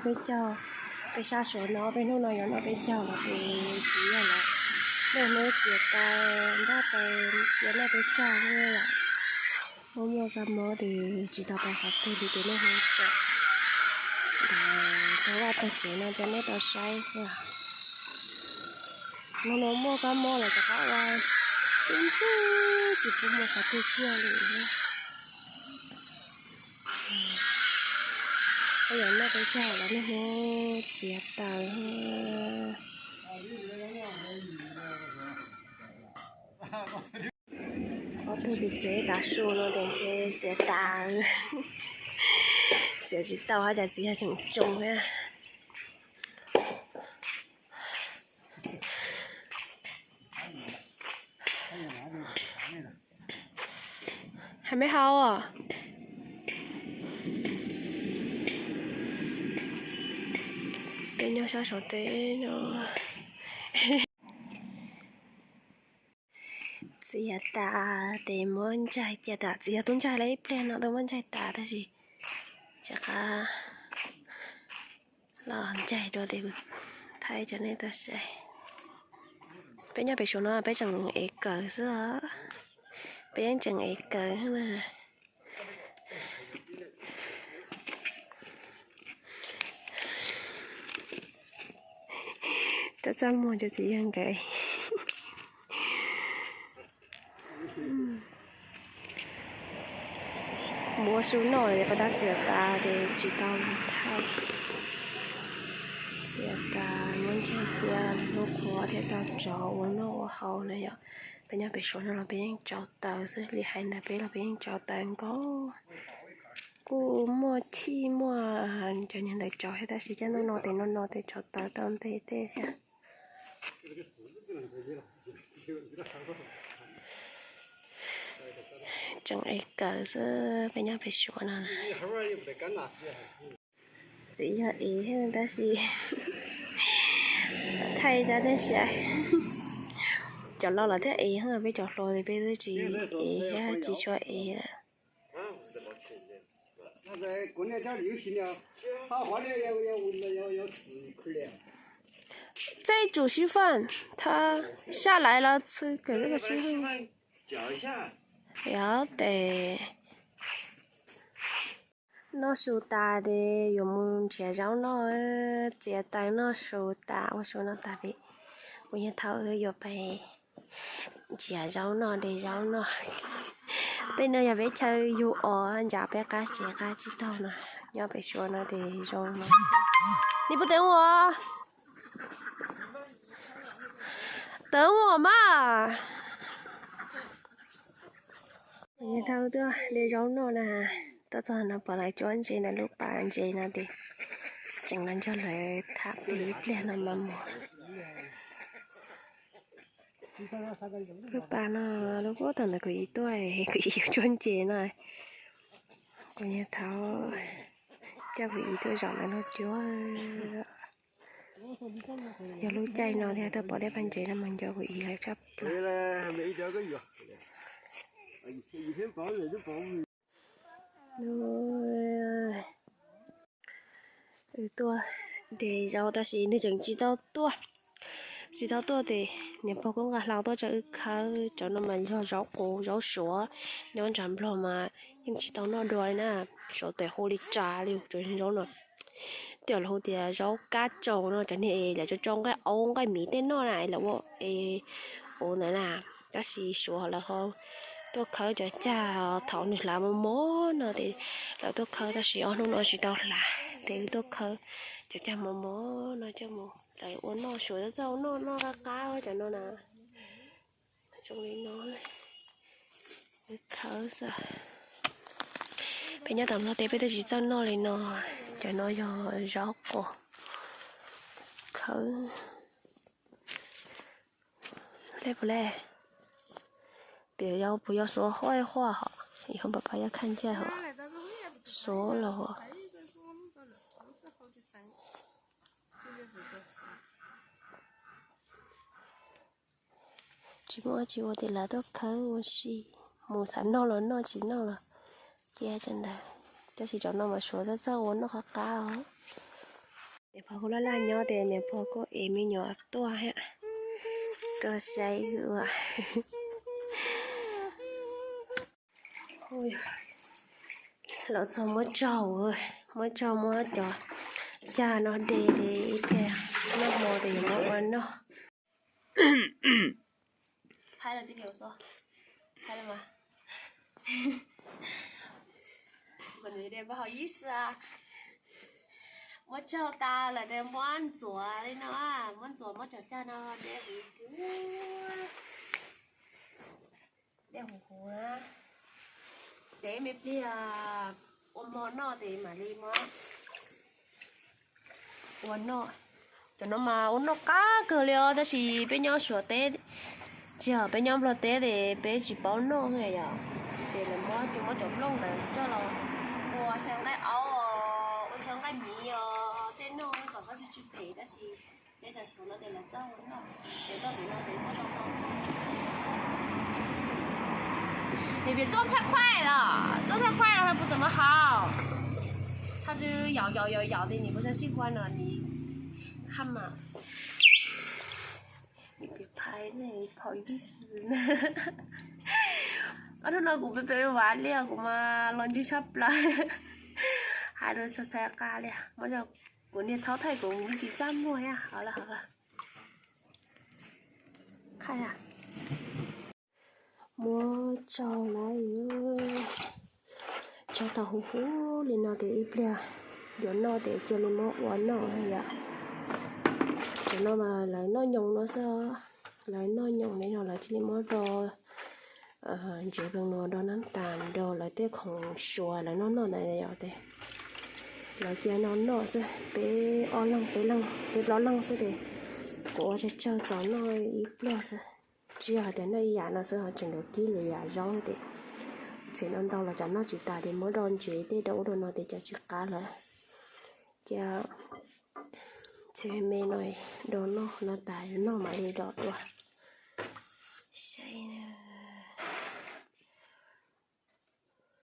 Peb caug, peb sab Suav no peb hnub no yuav noj peb caug los peb txiv yog lawm. Niaj hnub txiav taws ntaj taws cia noj peb caug, muaj muaj kab mob ces tsis tau pais qhov twg li ces niaj hnub txawm ntawd tag vaj tag tsev no rau nej tau saib xwb. Hnub no muaj kab mob los rov qab ua tib ntug tsis pub mus qhov twg kiag li. Peb yuav noj peb caug los niaj hnub txiav taws. Ob tug txiv txiav tav su no tias ntshe txiav tas, txiav tsis tau hab cas txiv yog tseem tsoo thiab. Hais me hau os. Peb nyob sab Suav teb no. Txiav tas ces muab ntsaig cia tas, txiv yog tub ntsaig lawm ib pliag no twb muab ntsaig tas tab sis rov qab los ntsaig dua ces kuv thaij rau nej tau saib. Peb nyob pem Suav no peb tseem ev kawm xwb os. Peb yeej tseem ev kawm na. Txaj txaj muag rau txiv yawg nkawd. Mus ua su noj es pas tab txiav tas ces tsis tau los thaij. Txiav tas muab ntsaig cia lub qhua thiaj tau tsau ua noj ua haus na yom. Peb nyob pem Suav no los peb yeej tsau taws xwb, li hais ntawd peb los peb yeej tsau taws nkaus. Kuj muaj chij muaj cov niag ntawd tsau thiab tab sis coj noj no tes noj no tes tsau taws tau ntev tej thiab. Tseem ev kawm xwb peb nyob pem Suav no. Txiv yog ev tab sis thaij zaj nej saib. Cov laus los thiaj ev, peb cov hluas peb twb tsis ev thiab tsis tshua ev lawm. Zaj tsum xib fwb, thaum xya lais los txhw kawm xib fwb. Yog tes noj su tas tes yuav mus nrhiav zaub noj, txiav taws noj su tas ua su noj tas tes kuv yawg Thauj wb yuav pais nrhiav zaub noj, de zaub noj. Tej no yog peb chaw yug os, ncav peb qab tsev qab tsib taug no, nyob pem Suav no tes zoo no. Ni puas teev ua? Teev ua mas. Yawg Thauj tuaj de zaub noj na, tuaj txog no pom lawv cuab ntses ntawm lub pas ntses no tes tseem los nrog lawv tham pem ib pliag no mas mus. Lub pas no, lub pas thaum ntawd kuv yij tuaj, kuv yij yuav cuab ntses no, kuv yawg Thauj coj kuv yij tuaj zaum ntawm no cuab. Yog lub caij no thiaj tuaj pom tej pas ntses no mas nco kuv yij lawv tshaj plaws. Wb tuaj de zaub tab sis nws tseem tsis tau tuaj. Tsis tau tuaj ces niam pog kuj nqa hlau tuaj rau wb khawb. Cov no mas yog zaub qus zaub Suav, nyob nram Nplog mas yeej tsis tau noj dua li na. Suav tes hu li cas li cov zaub no. Tej zaum lawv hu tias zaub kab tsaus no, cov niag es lawv tso rau nqaij aub nqaij miv tej noj na, lawv ua es ua ntawd na. Tab sis Suav lawv ho tuaj khawb cov cag thaum nws hlav mos mos no ces lawv tuaj khawb tab sis ob hnub no tsis tau hlav ces wb tuaj khawb cov cag mos mos no coj mus lawv ua noj. Suav txawj ua noj noj qab qab cov no na. Zoo li no, khawb xwb. Peb nyob tom Nplog teb peb twb tsis txawj noj li no. Cov no yog zaub qus khawb. Lej puas lej? Piav yau puas yau suav huaj huaj hos, yog pab pab yab khaj ncaj hos, suav los hos. Tsis muaj dab tsi ua ces lawv tuaj khawb ua si, mus xav noj los noj, tsis noj los cia tsam ntawd. Tab sis cov no mas suav txawj txawj ua noj qab qab os. Niam pog kuj laj laj nyob ces niam pog kuj ev me nyuam tuaj thiab. Koj saib ua, los txog muab tsaug, muab tsaug muab cov cag no de ces ib pliag noj hmo ces yuav muab ua noj. Muab tsaug tas lawm ces muab ntxuav li no, muab ntxuav muab cov cag no de huv huv, de huv huv. Ces me pliag ua hmo noj ces mam li muab ua noj. Cov no mas ua noj qab kawg li os, tab sis peb nyob Suav teb, tsis yog peb nyob Nplog teb ces peb tsis paub noj yom. Ces lawv muab, muab cov nplooj ntawd coj los ua xyaw nqaij aub, ua xyaw nqaij miv os, tej noj kom txhob tsis tsis phem, tab sis peb cov xyov no ces lawv txawj ua noj, ces tau tus no ces muab tau tau. 你别做太快了，做太快了还不怎么好。它就咬咬咬咬的，你不是喜欢了，你看嘛。 Ob hnub no kuv pem pem vaj liaj kuv mas los ntseg tshaj plaws. Hais rau txhais txhais qab li, muab cov kuv niag thaub thaij kuv tsis txaj muag thiab. Muab tsaug lawm, tsaug tau huv huv li no ces ib pliag yuav noj ces cia li muab ua noj yom. Cov no mas lawv noj nyoos no xwb, lawv noj nyoos li no lawv cia li muab do ntsev ploos no do nab tas do lawv tej khoom suav lawv noj noj ntawd yom. Ces lawv cia no noj xwb, peb ob leeg peb leeg peb plaub leeg xwb ces kuv ua tsawg tsawg txaus noj ib pliag xwb. Tsis yog hais tias noj ib yam no xwb ho tseem yuav kib lwm yam zaub ces txhim no ntau los tsam noj tsis tas ces muab do ntsev tej do ub do no ces cov tsis qab lawm. Ces txhim me no do noj no tas noj mam li do dua saib.